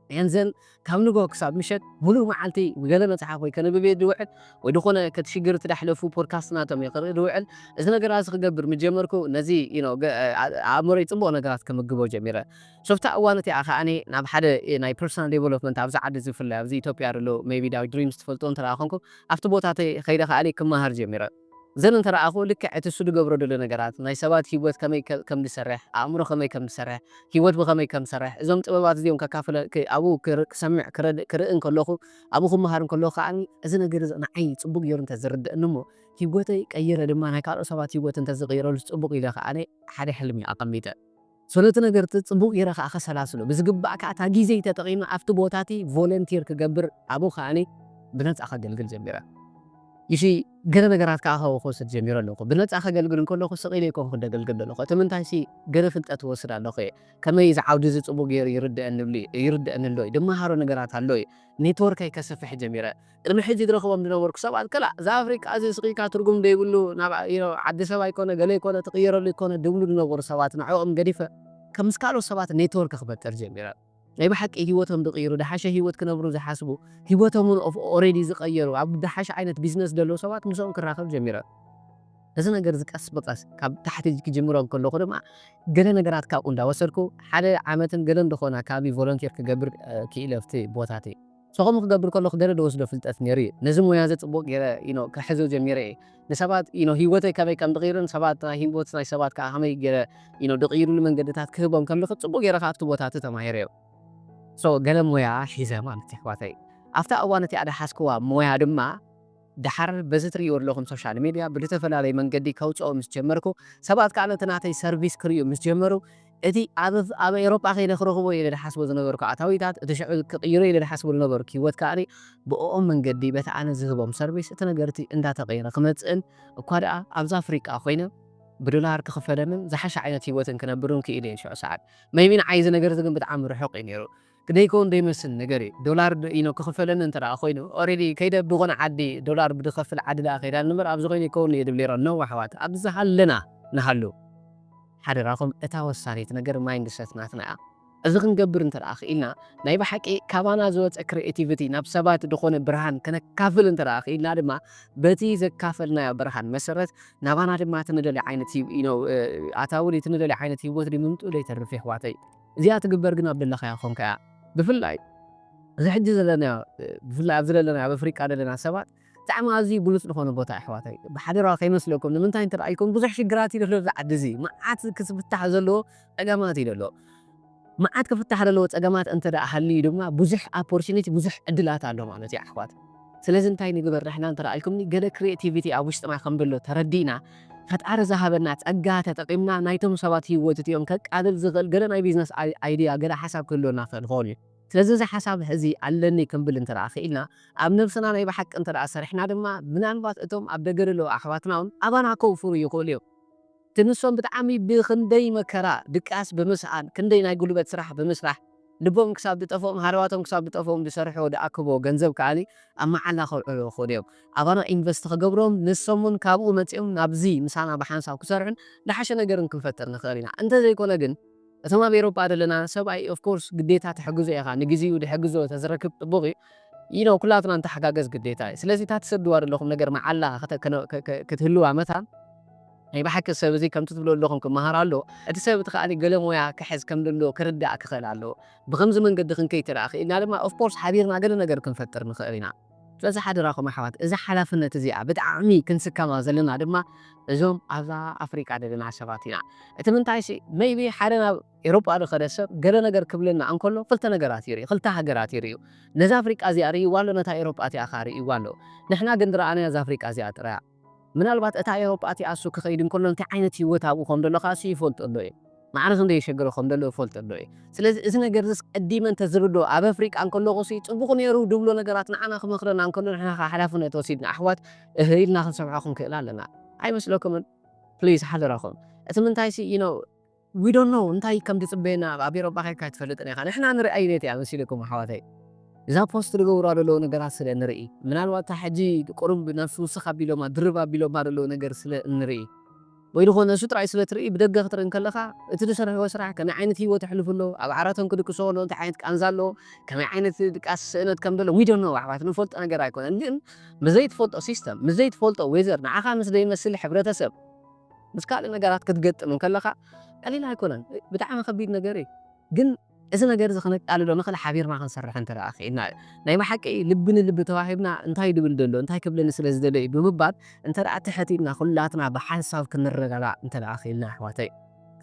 And then ካብ ንጎ ክሳብ ምሸት ሙሉእ መዓልቲ ገለ መጽሓፍ ወይ ከንብብ እየ ዝውዕል፣ ወይ ዝኾነ ከትሽግር ትዳሕለፉ ፖድካስት ናቶም እየ ክርኢ ዝውዕል። እዚ ነገር እዚ ክገብር ምስ ጀመርኩ ነዚ you know ገ- ኣ- ኣእምሮይ ጽቡቕ ነገራት ክምግቦ ጀሚረ። ሶፍታ እዋን እቲኣ ከዓኒ ናብ ሓደ ናይ ፐርሰናል ዴቨሎፕመንት ኣብዚ ዓዲ ዝፍለ ኣብዚ ኢትዮጵያ ዘሎ maybe ዳዊት ድሪምስ ትፈልጦ እንተ ደኣ ኮንኩም ኣብቲ ቦታ ከይደ ከዓኒ ክመሃር ጀሚረ። ዘን እንተ ደኣኹ ልክዕ እቲ እሱ ዝገብሮ ዘሎ ነገራት ናይ ሰባት ህይወት ከመይ ከ- ከም ዝሰርሕ ኣእምሮ ከመይ ከም ዝሰርሕ ህይወት ብኸመይ ከም ዝሰርሕ እዞም ጥበባት እዚኦም ከካፍለ ክ- ኣብኡ ክር- ክሰምዕ ክረድ- ክርኢ እንከለኹ ኣብኡ ክመሃር እንከለኹ ከዓኒ እዚ ነገር እዚ ንዓይ ጽቡቅ ገይሩ እንተ ዝርድእኒ እሞ ህይወተይ ቀይረ ድማ ናይ ካልኦት ሰባት ህይወት እንተ ዝቕይረሉ ጽቡቅ ኢለ ከዓኒ ሓደ ሕልሚ ኣቐሚጠ። So ነቲ ነገር እቲ ጽቡቕ ገይረ ከኣ ከሰላስሎ ብዝግባእ ከኣ እታ ግዜይ ተጠቒመ ኣብቲ ቦታ እቲ ቮለንቲር ክገብር ኣብኡ ከኣኒ ብነጻ ከገልግል ጀሚረ። ይሲ ገለ ነገራት ከኣ ካብኡ ክወስድ ጀሚረ ኣለኹ። ብነጻ ከገልግል እንከለኹ ስቕ ኢለ ኣይኮንኩን ደገልግል ዘለኹ። እቲ ምንታይሲ ገለ ፍልጠት እወስድ ኣለኹ እየ። ከመይ እዚ ዓውዲ እዚ ጽቡቕ ገይሩ ይርድኣኒ ኣሎ ይርድኣኒ ኣሎ እዩ። ድመሃሮ ነገራት ኣሎ እዩ። ኔትወርከይ ከስፍሕ ጀሚረ። ቅድሚ ሕጂ ዝረኽቦም ዝነበርኩ ሰባት ከላ እዛ ኣፍሪቃ እዚ ስቕ ኢልካ ትርጉም ዘይብሉ ናብ you know ዓዲ ሰብ ኣይኮነ ገለ ኣይኮነ ትቕየረሉ ኣይኮነ ድብሉ ዝነበሩ ሰባት ንዕኦም ገዲፈ ከም ምስ ካልኦት ሰባት ኔትወርክ ክፈጥር ጀሚረ። ናይ ብሓቂ ህይወቶም ዝቕይሩ ዝሓሸ ህይወት ክነብሩ ዝሓስቡ ህይወቶም እውን ኦፍ- ኦሬዲ ዝቐየሩ ኣብ ዝሓሸ ዓይነት ቢዝነስ ዘለዉ ሰባት ምስኦም ክራኸብ ጀሚረ። እዚ ነገር እዚ ቀስ ብቀስ ካብ ታሕቲ ክጅምሮ እንከለኹ ድማ ገለ ነገራት ካብኡ እንዳወሰድኩ ሓደ ዓመትን ገለን ዝኾና ከባቢ ቮለንቲር ክገብር ክኢለ ኣብቲ ቦታት እዩ። ሰኸም ክገብር ከለኹ ገለ ዝወስዶ ፍልጠት ነይሩ እዩ። ነዚ ሞያ እዚ ጽቡቕ ገይረ you know ክሕዞ ጀሚረ እየ። ንሰባት you know ህይወተይ ከመይ ከም ዝቕይርን ሰባት ናይ ህይወት ናይ ሰባት ከዓ ከመይ ገይረ you know ዝቕይሩሉ መንገድታት ክህቦም ከለኹ ጽቡቕ ገይረ ካብቲ ቦታቲ ተማሂረ እየ። So ገለ ሞያ ሒዘ ማለት እዩ ኣሕዋተይ። ኣብታ እዋን እቲኣ ዝሓዝክዋ ሞያ ድማ ድሓር በዚ ትርእይዎ ዘለኹም ሶሻል ሚድያ ብዝተፈላለየ መንገዲ ከውፅኦ ምስ ጀመርኩ ሰባት ከዓ ነቲ ናተይ ሰርቪስ ክርእዩ ምስ ጀመሩ እቲ ኣብ ኣብ ኤሮጳ ከይደ ክረኽቦ ኢለ ዝሓስቦ ዝነበርኩ ኣታዊታት እቲ ሽዑ ክቕይሮ ኢለ ዝሓስቦ ዝነበርኩ ህይወት ከዓ ብእኦም መንገዲ በቲ ኣነ ዝህቦም ሰርቪስ እቲ ነገር እቲ እንዳተቐየረ ክመፅእን እኳ ደኣ ኣብዚ ኣፍሪቃ ኮይነ ብዶላር ክኽፈለንን ዝሓሸ ዓይነት ህይወትን ክነብርን ክኢለ እየ ሽዑ ሰዓት maybe ንዓይ እዚ ነገር እዚ ግን ብጣዕሚ ርሑቕ እዩ ነይሩ ክደይከውን ደይመስል ነገር እዩ ዶላር you know ክኽፈለኒ እንተ ደኣ ኮይኑ already ከይደ ብኾነ ዓዲ ዶላር ብድኸፍል ዓዲ ደኣ ከይዳ ንበር ኣብዚ ኮይኑ ይከውን እየ ድብል ነይረ no ኣሕዋት ኣብዚ ሃለና ንሃሉ ሓደራኹም እታ ወሳኒት ነገር ማይንድሰት ናትና እያ እዚ ክንገብር እንተ ደኣ ክኢልና ናይ ብሓቂ ካባና ዝወፀ ክሪኤቲቪቲ ናብ ሰባት ዝኾነ ብርሃን ከነካፍል እንተ ደኣ ክኢልና ድማ በቲ ዘካፈልናዮ ብርሃን መሰረት ናባና ድማ እቲ ንደልዮ ዓይነት you know ኣታዊ እቲ ንደልዮ ዓይነት ህይወት ድምምጡ ዘይተርፍ የሕዋተይ እዚኣ ትግበር ግን ኣብ ደለኻዮ ኮንካ እያ ብፍላይ እዚ ሕጂ ዘለናዮ ብፍላይ ኣብዚ ዘለና ኣብ ኣፍሪቃ ዘለና ሰባት ብጣዕሚ ኣዝዩ ብሉፅ ዝኾነ ቦታ ኣሕዋተይ ብሓደራ ከይመስለኩም ንምንታይ እንተ ኢልኩም ብዙሕ ሽግራት እዩ ዘሎ ኣብዚ ዓዲ እዚ መዓት ክፍታሕ ዘለዎ ፀገማት እዩ ዘሎ መዓት ክፍታሕ ዘለዎ ፀገማት እንተ ደኣ ሃልዩ ድማ ብዙሕ ኣፖርቹኒቲ ብዙሕ ዕድላት ኣሎ ማለት እዩ ኣሕዋት ስለዚ እንታይ ንግበር ንሕና እንተ ኢልኩምኒ ገለ ክሪኤቲቪቲ ኣብ ውሽጥና ከም ዘሎ ተረዲእና ፈጣሪ ዝሃበና ጸጋ ተጠቒምና ናይቶም ሰባት ህይወት እቲኦም ከቃልል ዝኽእል ገለ ናይ ቢዝነስ ኣይድያ ገለ ሓሳብ ክህልወና ክእል ክኸውን እዩ ስለዚ እዚ ሓሳብ እዚ ኣለኒ ክንብል እንተ ክኢልና ኣብ ነብስና ናይ ብሓቂ እንተ ሰሪሕና ድማ ምናልባት እቶም ኣብ ደገ ዘለዉ ኣሕዋትና እውን ኣባና ከውፍሩ ይኽእሉ እዮም እቲ ንሶም ብጣዕሚ ብኽንደይ መከራ ድቃስ ብምስኣን ክንደይ ናይ ጉልበት ስራሕ ብምስራሕ ልቦም ክሳብ ዝጠፍኦም ሃለዋቶም ክሳብ ዝጠፍኦም ዝሰርሕዎ ዝኣክብዎ ገንዘብ ከዓኒ ኣብ መዓላ ከውዕልዎ ይኽእሉ እዮም ኣባና ኢንቨስት ክገብሮም ንሶም እውን ካብኡ መፂኦም ናብዚ ምሳና ብሓንሳብ ክሰርሑን ዝሓሸ ነገርን ክንፈጥር ንኽእል ኢና እንተዘይኮነ ግን እቶም ኣብ ኤሮጳ ዘለና ሰብኣይ ኦፍኮርስ ግዴታ ትሕግዞ ኢኻ ንግዜኡ ዝሕግዞ ተዝረክብ ፅቡቕ እዩ you know ኩላትና ንተሓጋገዝ ግዴታ እዩ ስለዚ እታ ትሰድዋ ዘለኹም ነገር መዓላ ክትህልዋ መታን ናይ ብሓቂ ሰብ እዚ ከምቲ ትብሎ ዘለኹም ክመሃር ኣለዎ እቲ ሰብ እቲ ከኣ ገለ ሞያ ክሕዝ ከም ዘለዎ ክርዳእ ክኽእል ኣለዎ ብከምዚ መንገዲ ክንከይ ትረኣ ክኢልና ድማ ኦፍኮርስ ሓቢርና ገለ ነገር ክንፈጥር ንኽእል ኢና ስለዚ ሓደራኹም ኣሕዋት እዛ ሓላፍነት እዚኣ ብጣዕሚ ክንስከማ ዘለና ድማ እዞም ኣብዛ ኣፍሪቃ ዘለና ሰባት ኢና እቲ ምንታይሲ maybe ሓደ ናብ ኤሮጳ ዝኸደ ሰብ ገለ ነገር ክብለና እንከሎ ክልተ ነገራት ይርኢ ክልተ ሃገራት ይርእዩ ነዛ ኣፍሪቃ እዚኣ ርእይዋ ኣሎ ነታ ኤሮጳ እቲኣ ከዓ ርእይዋ ኣሎ ንሕና ግን ዝረኣናያ እዛ ኣፍሪቃ እዚኣ ጥራያ ምናልባት እታ ኤሮጳ እቲኣ እሱ ክኸይድ እንከሎ እንታይ ዓይነት ህይወት ኣብኡ ከም ዘሎ ከዓ እሱ ይፈልጦ ኣሎ እዩ ማዕረ ክንደይ የሸግሮ ከም ዘሎ ይፈልጦ ኣሎ እዩ ስለዚ እዚ ነገር ዝስ ቀዲመ እንተዝርድኦ ኣብ ኣፍሪቃ እንከለኹ ሲ ፅቡቕ ነይሩ ድብሎ ነገራት ንዓና ክመኽረና እንከሎ ንሕና ከዓ ሓላፍነት ወሲድና ኣሕዋት እህ ኢልና ክንሰምዖ ክንክእል ኣለና ኣይመስለኩምን ፕሊዝ ሓደራኹም እቲ ምንታይ ሲ you know we don't know እንታይ ከም ዝፅበየና ኣብ ኤሮጳ ከይድካ ኣይትፈልጥን ኢኻ ንሕና ንርኢ ኣይነት እያ መሲልኩም ኣሕዋተይ እዛ ፖስት ዝገብራ ዘለዉ ነገራት ስለ ንርኢ ምናልባት እታ ሕጂ ቁሩብ ነብሲ ውስኽ ኣቢሎማ ድርብ ኣቢሎማ ዘለዉ ነገር ስለ እንርኢ ወይ ዝኾነ እሱ ጥራይ ስለ ትርኢ ብደገ ክትርኢ እንከለኻ እቲ ዝሰርሕዎ ስራሕ ከመይ ዓይነት ህይወት ኣሕልፉ ኣሎ፣ ኣብ ዓራቶም ክድቅሶ ኣሎ፣ እንታይ ዓይነት ቃንዛ ኣሎ፣ ከመይ ዓይነት ድቃስ ስእነት ከም ዘሎ we don't know ኣሕዋት ንፈልጦ ነገር ኣይኮነን። ግን ምስ ዘይትፈልጦ ሲስተም ምስ ዘይትፈልጦ ዌዘር ንዓኻ ምስ ዘይመስል ሕብረተሰብ ምስ ካልእ ነገራት ክትገጥም እንከለኻ ቀሊል ኣይኮነን። ብጣዕሚ ከቢድ ነገር እዩ። ግን እዚ ነገር እዚ ከነቃልሎ ንኽእል ሓቢርና ክንሰርሕ እንተ ደኣ ክኢልና እዩ። ናይ ብሓቂ ልቢ ንልቢ ተዋሂብና እንታይ ድብል ደሎ እንታይ ክብለኒ ስለ ዝደለ እዩ ብምባል እንተ ደኣ ትሕት ኢልና ኩላትና ብሓንሳብ ክንረዳዳእ እንተ ደኣ ክኢልና ኣሕዋተይ።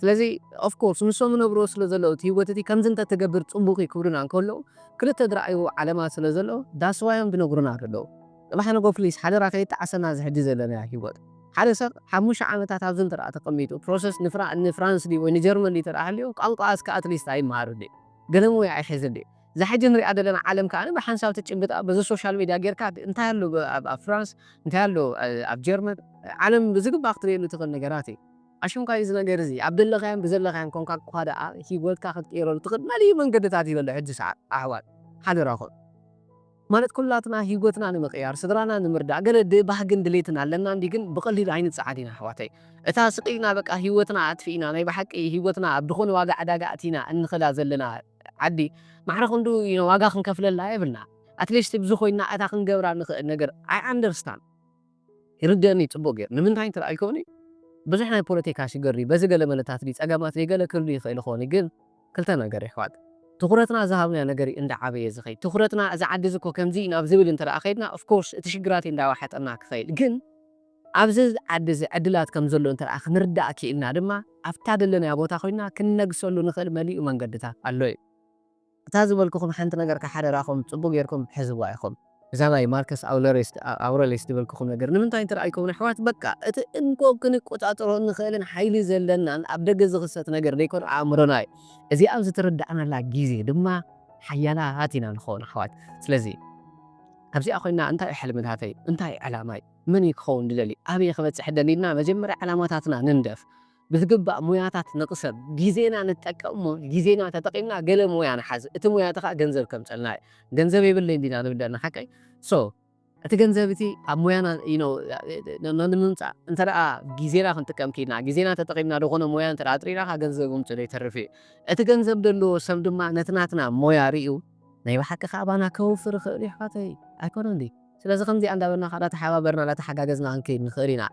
ስለዚ of course ንሶም ይነብርዎ ስለ ዘለዉ እቲ ህይወት እቲ ከምዚ እንተ ትገብር ጽቡቕ እዩ ክብሉና እንከለዉ ክልተ ዝረኣይዎ ዓለማት ስለ ዘሎ that's why እዮም ዝነግሩና ዘለዉ። ጽባሕ ንጎ please ሓደራ ከይጠዓሰና እዚ ሕጂ ዘለናዮ ህይወት። ሓደ ሰብ ሓሙሽተ ዓመታት ኣብዚ እንተ ደኣ ተቐሚጡ ፕሮሰስ ንፍራ- ንፍራንስ ድዩ ወይ ንጀርመን ድዩ እንተ ደኣ ሃልዩ ቋንቋ እስከ ኣትሊስት ኣይመሃርን ድዩ? ገለ ሞያ ኣይሕዝን ድዩ? እዛ ሕጂ ንሪኣ ዘለና ዓለም ከኣ ብሓንሳብ ትጭብጣ በዚ ሶሻል ሚድያ ጌርካ እንታይ ኣሎ ብ- ኣብ ኣብ ፍራንስ እንታይ ኣሎ እ፣ ኣብ ጀርመን ዓለም ብዝግባእ ክትርእየሉ ትኽእል ነገራት እዩ። ኣሽምካ እዚ ነገር እዚ ኣብ ደለኻዮን ብዘለኻዮን ኮንካ እኳ ደኣ ህይወትካ ክትቅይረሉ ትኽእል መሊኡ መንገድታት እዩ ዘሎ ሕጂ ሰዓት ኣሕዋት ሓደራኹም። ማለት ኩላትና ህይወትና ንምቕያር ስድራና ንምርዳእ ገለ ድ- ባህግን ድሌትን ኣለና እንዲ ግን ብቐሊሉ ኣይንጸዓድ ኢና ኣሕዋተይ። እታ ስቕ ኢልና በቃ ህይወትና ኣጥፊእና ናይ ብሓቂ ህይወትና ኣብ ዝኾነ ዋጋ ዕዳጋ ኣእቲና እንኽላ ዘለና ዓዲ ማዕረ ክንዱ you know ዋጋ ክንከፍለላ የብልና። ኣትሊስት ብዝኾይና እታ ክንገብራ ንኽእል ነገር I understand ይርደኒ ጽቡቕ ገይሩ ንምንታይ እንተ ኣይኮኒ ብዙሕ ናይ ፖለቲካ ሽግር እዩ በዚ ገለ መለታት ድዩ ጸገማት ድዩ ገለ ክህሉ ይኽእል ይኾን ግን ክልተ ነገር የሕዋት ትኹረትና ዝሃብናዮ ነገር እዩ እንዳዓበየ ዝኸይድ ትኹረትና እዚ ዓዲ እዚ እኮ ከምዚ እዩ ናብ ዝብል እንተ ደኣ ከይድና of course እቲ ሽግራት እዩ እንዳዋሓጠና ክኸይድ ግን ኣብዚ ዓዲ እዚ ዕድላት ከም ዘሎ እንተ ደኣ ክንርዳእ ክኢልና ድማ ኣብታ ደለናዮ ቦታ ኮይና ክንነግሰሉ ንኽእል መሊኡ መንገድታት ኣሎ እዩ እታ ዝበልኩኹም ሓንቲ ነገር ከሓደራኹም ጽቡቕ ጌርኩም ሕዝዋ ኢኹም። እዛ ናይ ማርከስ ኣውለሬስ ኣውረሌስ ዝበልኩኹም ነገር ንምንታይ እንተ ኣይከውን ኣሕዋት በቃ እቲ እንኮ ክንቆጻጸሮ እንኽእልን ሓይሊ ዘለናን ኣብ ደገ ዝኽሰት ነገር ዘይኮነ ኣእምሮና እዩ። እዚኣ ኣብ ዝተረዳእናላ ግዜ ድማ ሓያላት ኢና ንኸውን ኣሕዋት። ስለዚ ኣብዚኣ ኮይና እንታይ እዩ ሕልምታተይ እንታይ እዩ ዕላማይ መን እዩ ክኸውን ድደሊ ኣበየ ክበጽሕ ደሊ ኢልና መጀመርያ ዕላማታትና ንንደፍ። ብዝግባእ ሞያታት ንቕሰብ፣ ግዜና ንጠቀም እሞ ግዜና ተጠቒምና ገለ ሞያ ንሓዝ፣ እቲ ሞያ እቲ ኸኣ ገንዘብ ከምጸልና እዩ። ገንዘብ የብለይን ዲና ንብል ዘለና ሓቀይ? So እቲ ገንዘብ እቲ ኣብ ሞያና you know ንምምጻእ እንተ ደኣ ግዜና ክንጥቀም ኪኢልና፣ ግዜና ተጠቒምና ዝኾነ ሞያ እንተ ደኣ ኣጥሪና ኸኣ ገንዘብ ምምጽኡ ዘይተርፍ እዩ። እቲ ገንዘብ ደለዎ ሰብ ድማ ነቲ ናትና ሞያ ርእዩ ናይ ብሓቂ ኸኣ ኣባና ከውፍር ይኽእል እዩ ኣሕዋተይ ኣይኮነን ድዩ? ስለዚ ከምዚኣ እንዳበልና ከዓ እንዳተሓባበርና እንዳተሓጋገዝና ክንከይድ ንኽእል ኢና።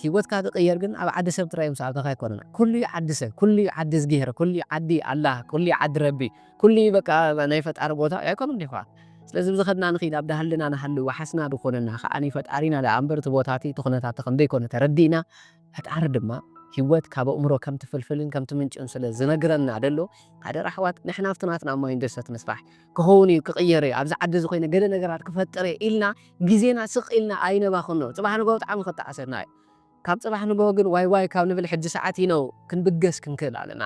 ህይወትካ ክቕየር ግን ኣብ ዓዲ ሰብ ጥራይ ምሰኣልካኻ ኣይኮነን። ኩሉ እዩ ዓዲ ሰብ፣ ኩሉ እዩ ዓዲ እዝግሄር፣ ኩሉ እዩ ዓዲ ኣላህ፣ ኩሉ እዩ ዓዲ ረቢ፣ ኩሉ እዩ በቃ ናይ ፈጣሪ ቦታ ኣይኮነን ዲኻ? ስለዚ ብዝኸድና ንኺድ ኣብ ዳህልና ንሃሉ ወሓስና ዝኾነና ከዓ ናይ ፈጣሪና ደኣ እምበር እቲ ቦታ እቲ እቲ ኩነታት ከምዘይኮነ ተረዲእና ፈጣሪ ድማ ህይወት ካብ ኣእምሮ ከም ትፍልፍልን ከም ትምንጭን ስለ ዝነግረና ደሎ፣ ሓደራ ኣሕዋት ንሕና ኣብቲ ናትና ማይንድሰት ንስራሕ። ክኸውን እዩ፣ ክቕየር እየ፣ ኣብዚ ዓዲ እዚ ኮይነ ገለ ነገራት ክፈጥር እየ ኢልና ግዜና ስቕ ኢልና ኣይነባኽኖ። ጽባሕ ንግሆ ብጣዕሚ ክተዓሰና እዩ። ካብ ጽባሕ ንግሆ ግን ዋይ ዋይ ካብ ንብል ሕጂ ሰዓት ኢኖ ክንብገስ ክንክእል ኣለና።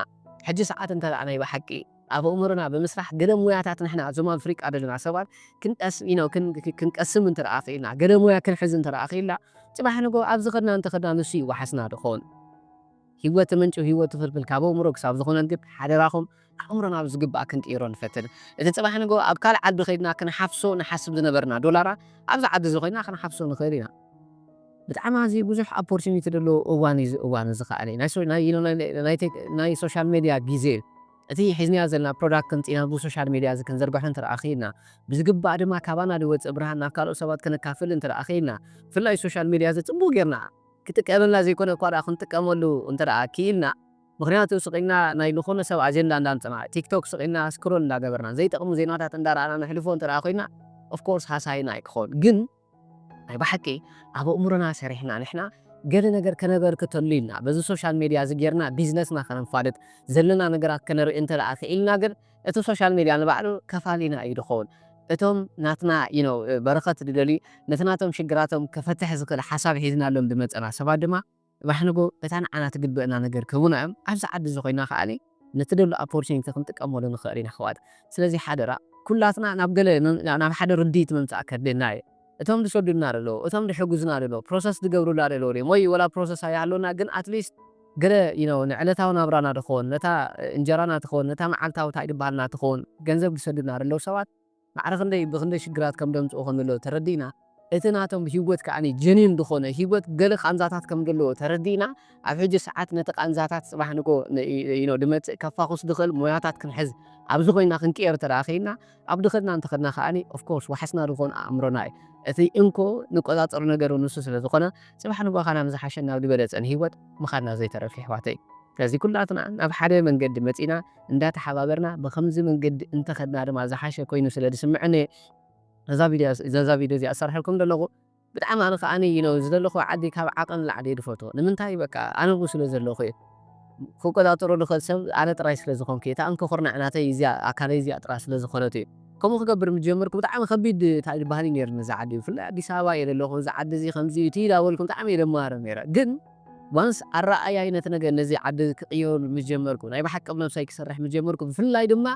ሕጂ ሰዓት እንተ ደኣ ናይ ብሓቂ ኣብ ኣእምሮና ብምስራሕ ገለ ሙያታት ንሕና እዞም ኣፍሪቃ ዘለና ሰባት ክንቀስ ኢኖ ክን- ክን- ክንቀስም እንተ ደኣ ክኢልና፣ ገለ ሙያ ክንሕዝ እንተ ደኣ ክኢልና፣ ጽባሕ ንግሆ ኣብዚ ከድና እንተ ከድና ንሱ ይወሓስና ድኾን? ህይወት ምንጩ ህይወት ፍልፍል ካብ ኣእምሮ ክሳብ ዝኾነን ግን ሓደራኹም ኣእምሮና ብዝግባእ ክንቅይሮ ንፈትን። እቲ ጽባሕ ንግሆ ኣብ ካልእ ዓዲ ከይድና ክንሓፍሶ ንሓስብ ዝነበርና ዶላራ ኣብዚ ዓዲ እዚ ኮይና ክንሓፍሶ ንኽእል ኢና። ብጣዕሚ ኣዝዩ ብዙሕ ኦፖርቹኒቲ ዘለዎ እዋን እዩ እዚ እዋን እዚ ከኣ ናይ ሶ- ናይ you know ናይ- ናይ ቴክ- ናይ ሶሻል ሜድያ ግዜ እዩ። እቲ ሒዝናዮ ዘለና ፕሮዳክት ከምጺእና ብሶሻል ሜድያ እዚ ክንዘርግሖ እንተ ደኣ ክኢልና ብዝግባእ ድማ ካባና ዝወጽእ ብርሃን ናብ ካልኦት ሰባት ከነካፍል እንተ ደኣ ክኢልና ብፍላይ ሶሻል ሜድያ እዚ ጽቡቕ ጌርና ክጥቀመልና ዘይኮነ እኳ ደኣ ክንጥቀመሉ እንተ ደኣ ክኢልና ምኽንያቱ ስቕ ኢልና ናይ ዝኾነ ሰብ ኣጀንዳ እንዳምጸና ቲክቶክ ስቕ ኢልና ስክሮል እንዳገበርና ዘይጠቕሙ ዜናታት እንዳረኣና ነሕልፎ እንተ ደኣ ኮይና of course ሃሳይና ኣይክኸውን ግን ናይ ብሓቂ ኣብ ኣእምሮና ሰሪሕና ንሕና ገለ ነገር ከነበርክተሉ ኢልና በዚ ሶሻል ሜድያ እዚ ጌርና ቢዝነስና ከነንፋልጥ ዘለና ነገራት ከነርኢ እንተ ደኣ ክኢልና ግን እቲ ሶሻል ሜድያ ንባዕሉ ከፋሊና እዩ ዝኸውን እቶም ናትና you know በረኸት ዝደልዩ ነቲ ናቶም ሽግራቶም ከፈትሕ ዝኽእል ሓሳብ ሒዝናሎም ዝመፀና ሰባት ድማ ባሕንጎ እታ ንዓና ትግብእና ነገር ክህቡና እዮም ኣብዚ ዓዲ እዚ ኮይና ከዓኒ ነቲ ደሎ ኣፖርቹኒቲ ክንጥቀመሉ ንኽእል ኢና ኣሕዋት ስለዚ ሓደራ ኩላትና ናብ ገለ ናብ ሓደ ርድኢት ምምፃእ ከድልየና እዩ እቶም ዝሰዱና ደለዉ እቶም ዝሕግዙና ደለዉ ፕሮሰስ ዝገብሩላ ደለዉ ድዮም ወይ ወላ ፕሮሰስ ኣይሃለና ግን ኣትሊስት ገለ you know ንዕለታዊ ናብራና ትኸውን ነታ እንጀራና ትኸውን ነታ መዓልታዊ እንታይ ድበሃልና ትኸውን ገንዘብ ዝሰዱና ደለዉ ሰባት ማዕረ ክንደይ ብክንደይ ሽግራት ከም ደምፅኡ ከም ዘለዎ ተረዲእና እቲ ናቶም ህይወት ከዓኒ ጀኒን ዝኾነ ህይወት ገለ ቃንዛታት ከም ዘለዎ ተረዲእና፣ ኣብ ሕጂ ሰዓት ነቲ ቃንዛታት ጽባሕ ንጎ ድመጽእ ከፋኹስ ዝኽእል ሞያታት ክንሕዝ ኣብዚ ኮይና ክንቅየር ተደኣ ኸይድና፣ ኣብ ድኸድና እንተኸድና ከዓኒ ኦፍኮርስ ዋሕስና ዝኾነ ኣእምሮና እዩ። እቲ እንኮ ንቆጻጸሩ ነገር ንሱ ስለ ዝኾነ፣ ጽባሕ ንጎ ኸዓ ናብ ዝሓሸን ናብ ዝበለጸን ህይወት ምኻድና ዘይተረፍ የሕዋተይ። ስለዚ ኩላትና ናብ ሓደ መንገዲ መጺና እንዳተሓባበርና ብኸምዚ መንገዲ እንተኸድና ድማ ዝሓሸ ኮይኑ ስለ ዝስምዐኒ እዛ ቪድዮ እዛ ቪድዮ እዚኣ ዝሰርሐልኩም ዘለኹ ብጣዕሚ ኣነ ከዓኒ you know ዝደለኹ ዓዲ ካብ ዓቐን ላዕሊ እየ ዝፈትዎ። ንምንታይ በቃ ኣነ ኣብኡ ስለ ዘለኹ እየ። ክቆጻጸሮ ዝኽእል ሰብ ኣነ ጥራይ ስለ ዝኾንኩ እየ። እታ እንኮ ኩርናዕ ናተይ እዚኣ ኣካለይ እዚኣ ጥራይ ስለ ዝኾነት እዩ። ከምኡ ክገብር ምስ ጀመርኩ ብጣዕሚ ከቢድ እንታይ ዝበሃል እዩ ነይሩ ነዚ ዓዲ። ብፍላይ ኣዲስ ኣበባ እየ ዘለኹ። እዚ ዓዲ እዚ ከምዚ እዩ እቲ እንዳበልኩ ብጣዕሚ እየ ደማረር ነይረ። ግን ዋንስ ኣረኣእያይ ነቲ ነገር ነዚ ዓዲ ክቕየረሉ ምስ ጀመርኩ ናይ ብሓቂ ኣብ ነብሰይ ክሰርሕ ምስ ጀመርኩ ብፍላይ ድማ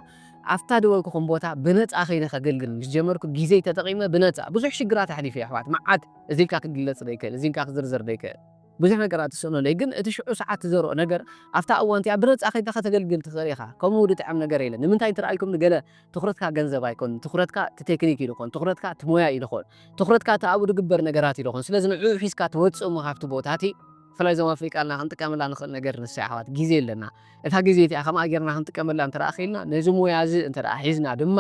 ኣብታ ዝበልኩኹም ቦታ ብነጻ ከይደ ከገልግል ምስ ጀመርኩ ግዜይ ተጠቒመ ብነጻ ብዙሕ ሽግራት ኣሕሊፈ እየ ኣሕዋት። መዓት እዚ ኢልካ ክግለጽ ዘይክእል እዚ ኢልካ ክዝርዘር ዘይክእል ብዙሕ ነገራት ትስእኖለይ ግን እቲ ሽዑ ሰዓት ትዘርኦ ነገር ኣብታ እዋን እቲኣ ብነጻ ከይድካ ከተገልግል ትኽእል ኢኻ። ከምኡ ዝጥዕም ነገር የለን። ንምንታይ እንተ ኢልኩም ንገለ ትኹረትካ ገንዘብ ኣይኮን ትኹረትካ እቲ ቴክኒክ እዩ ዝኾን ትኹረትካ እቲ ሞያ እዩ ዝኾን ትኹረትካ እቲ ኣብኡ ዝግበር ነገራት እዩ ዝኾን ስለዚ ንዕኡ ሒዝካ ትወጽእ እሞ ካብቲ ቦታ እቲ ብፍላይ እዞም ኣፍሪቃ ኣለና ክንጥቀመላ ንኽእል ነገር ንሳ እያ ኣሕዋት ግዜ ኣለና እታ ግዜ እቲኣ ከምኣ ጌርና ክንጥቀመላ እንተ ደኣ ኽኢልና ነዚ ሞያ እዚ እንተ ደኣ ሒዝና ድማ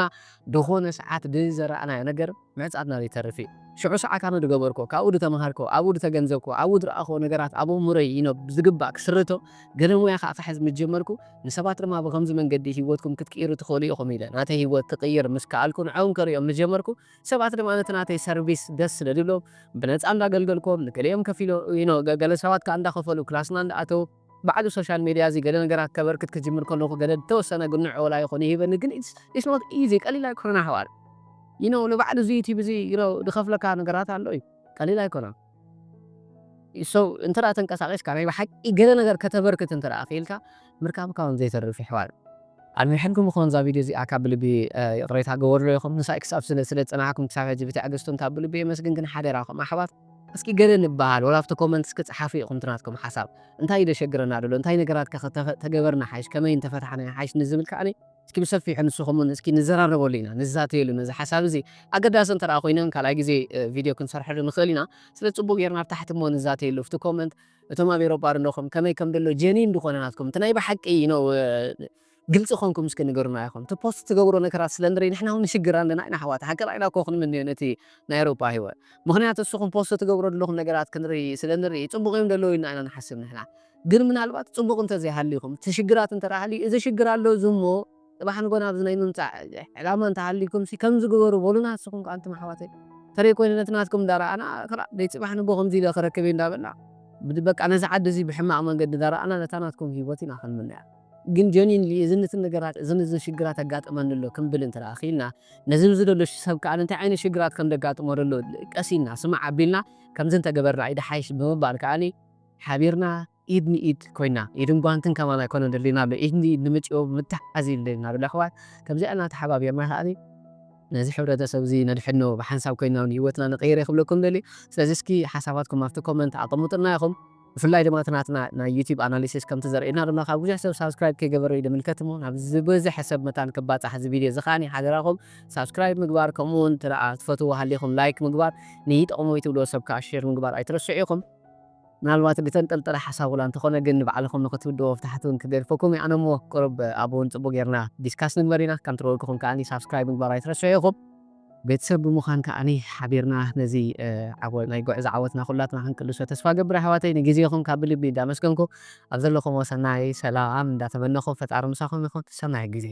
ዝኾነ ሰዓት ዝዘራእናዮ ነገር ምዕጻድና ዘይተርፍ እዩ ሽዑ ሰዓት ኣነ ዝገበርኮ ካብኡ ዝተምሃርኮ ኣብኡ ዝተገንዘብኮ ኣብኡ ዝረኣኽዎ ነገራት ኣብ ኣእምሮይ you know ብዝግባእ ክስርቶ ገለ ሞያ ከዓ ክሕዝ ምስ ጀመርኩ ንሰባት ድማ ብኸምዚ መንገዲ ህይወትኩም ክትቅይሩ ትኽእሉ ኢኹም ኢለ ናተይ ህይወት ክቕይር ምስ ከኣልኩ ንዕኦም ከርእዮም ምስ ጀመርኩ ሰባት ድማ ነቲ ናተይ ሰርቪስ ደስ ስለ ዝብሎም ብነፃ እንዳገልገልኮም ንገሊኦም ከፊሎ you know ገ- ገለ ሰባት ከዓ እንዳኸፈሉ ክላስና እንዳኣተው ባዕሉ ሶሻል ሜድያ እዚ ገለ ነገራት ከበርክት ክጅምር ከለኹ ገለ ዝተወሰነ ግንዖ ወላ ይኹን ይህበኒ ግን it's not easy ቀሊል ኣይኮነን ኣሕዋት you know ንባዕሉ እዚ ዩቲብ እዚ you know ዝኸፍለካ ነገራት ኣሎ እዩ ቀሊል ኣይኮነን so እንተ ደኣ ተንቀሳቒስካ ናይ ብሓቂ ገለ ነገር ከተበርክት እንተ ደኣ ክኢልካ ምርካብካ እውን ዘይተርፍ ይሕዋል ኣድሚሐልኩም ይኾን እዛ ቪድዮ እዚኣ ካብ ብልቢ ይቕሬታ ገበርሎ ኢኹም ንሳ ክሳብ ስለ ስለ ዝጸናሕኩም ክሳብ ሕጂ ብትዕግስቱን ካብ ብልቢ የመስግን ግን ሓደራኹም ኣሕዋት እስኪ ገለ ንበሃል ወላ ኣብቲ ኮመንት እስኪ ጸሓፉ ኢኹም ትናትኩም ሓሳብ እንታይ ደሸግረና ደሎ እንታይ ነገራት ተገበርና ሓይሽ ከመይ እንተፈታሕና ሓይሽ ንዝብል ከዓኒ እስኪ ብሰፊሑ ንስኹም እውን እስኪ ንዘራረበሉ ኢና ንዛተየሉ ነዚ ሓሳብ እዚ ኣገዳሲ እንተ ኮይነን ካልኣይ ግዜ ቪድዮ ክንሰርሐሉ ንኽእል ኢና ስለ ፅቡቅ ጌርና ኣብ ታሕቲ እሞ ንዛተየሉ ኣብቲ ኮመንት እቶም ኣብ ኤሮጳ ዘለኹም ከመይ ከም ደሎ ጀኒን ዝኾነ ናትኩም እቲ ናይ ብሓቂ ነው ግልፂ ኮንኩም እስኪ ንገሩና ኢኹም እቲ ፖስት ትገብሮ ነገራት ስለ ንርኢ ንሕና እውን ንሽግር ኣለና ኢና ኣሕዋት ሓቂ ራኢና እኮ ክንምንዮ ነቲ ናይ ኤሮጳ ህይወት ምክንያቱ እስኹም ፖስት ትገብሮ ዘለኹም ነገራት ክንርኢ ስለ ንርኢ ፅቡቅ እዮም ደለዉ ኢልና ኢና ንሓስብ ንሕና ግን ምናልባት ፅቡቅ እንተዘይሃሊኹም እቲ ሽግራት እንተረሃሊ እዚ ሽግር ኣሎ እዚ እሞ ፅባሕ ንጎ ናብዚ ናይ ምምፃእ ዕላማ እንተሃሊኩም ሲ ከምዚ ግበሩ በሉና ንስኹም ከዓ ኣንቱም ኣሕዋተይ ተደይ ኮይኑ ነቲ ናትኩም እንዳረኣና ክራ ደይ ፅባሕ ንጎ ከምዚ ኢለ ክረክብ እየ እንዳበልና በቃ ነዚ ዓዲ እዚ ብሕማቅ መንገዲ እንዳረኣና ነታ ናትኩም ህይወት ኢና ክንምነያ ግን ጀኒንሊ እዚ ነቲ ነገራት እዚ ነዚ ሽግራት ኣጋጥመኒ ኣሎ ክንብል እንተ ክኢልና ነዚ ኣብዚ ዘሎ ሰብ ከዓ እንታይ ዓይነት ሽግራት ከም ዘጋጥሞ ዘሎ ቀሲና ስማዕ ኣቢልና ከምዚ እንተገበርና እዩ ድሓይሽ ብምባል ከዓኒ ሓቢርና ኢድ ንኢድ ኮይና ኢድን ጓንትን ከማን ኣይኮነ ደሊና ኣሎ ኢድ ንኢድ ንምጭዮ ምትሓዝ እዩ ደሊና ኣሎ ኣሕዋት ከምዚኣ እናተሓባቢርና ከዓኒ ነዚ ሕብረተሰብ እዚ ነድሕኖ ብሓንሳብ ኮይና እውን ህይወትና ንቀይር ክብለኩም ደሊ ስለዚ እስኪ ሓሳባትኩም ኣብቲ ኮመንት ኣቐምጡልና ኢኹም ብፍላይ ድማ እቲ ናትና ናይ ዩቲብ ኣናሊሲስ ከምቲ ዘርእየና ድማ ካብ ብዙሕ ሰብ ሳብስክራይብ ከይገበረ እዩ ንምልከት እሞ ናብ ዝበዝሐ ሰብ መታን ክባፃሕ እዚ ቪድዮ እዚ ከዓኒ ሓደራኹም ሳብስክራይብ ምግባር ከምኡ እውን ትፈትዎ ሃሊኹም ላይክ ምግባር ንይጠቕሞ ይትብልዎ ሰብ ከዓ ሼር ምግባር ኣይትረስዑ ኢኹም ምናልባት ዝተንጠልጠለ ሓሳብ ውላ እንተኾነ ግን ንባዕልኹም ንክትውድዎ ፍታሕቲ እውን ክገድፈኩም እዩ ኣነ እሞ ቅሩብ ኣብኡ እውን ፅቡቅ ጌርና ዲስካስ ንግበር ኢና ከም ትረወልኩኹም ከዓ ሳብስክራይብ ምግባር ኣይትረስዑ ኢኹም ቤተሰብ ብምዃን ከዓኒ ሓቢርና ነዚ ናይ ጉዕዞ ዓወትና ኩላትና ክንቅልሶ ተስፋ ገብር ኣሕዋተይ ንግዜኹም ካብ ብልቢ እንዳመስገንኩ ኣብ ዘለኹም ወሰናይ ሰላም እንዳተመነኹም ፈጣሪ ምሳኹም ይኹን ሰናይ ግዜ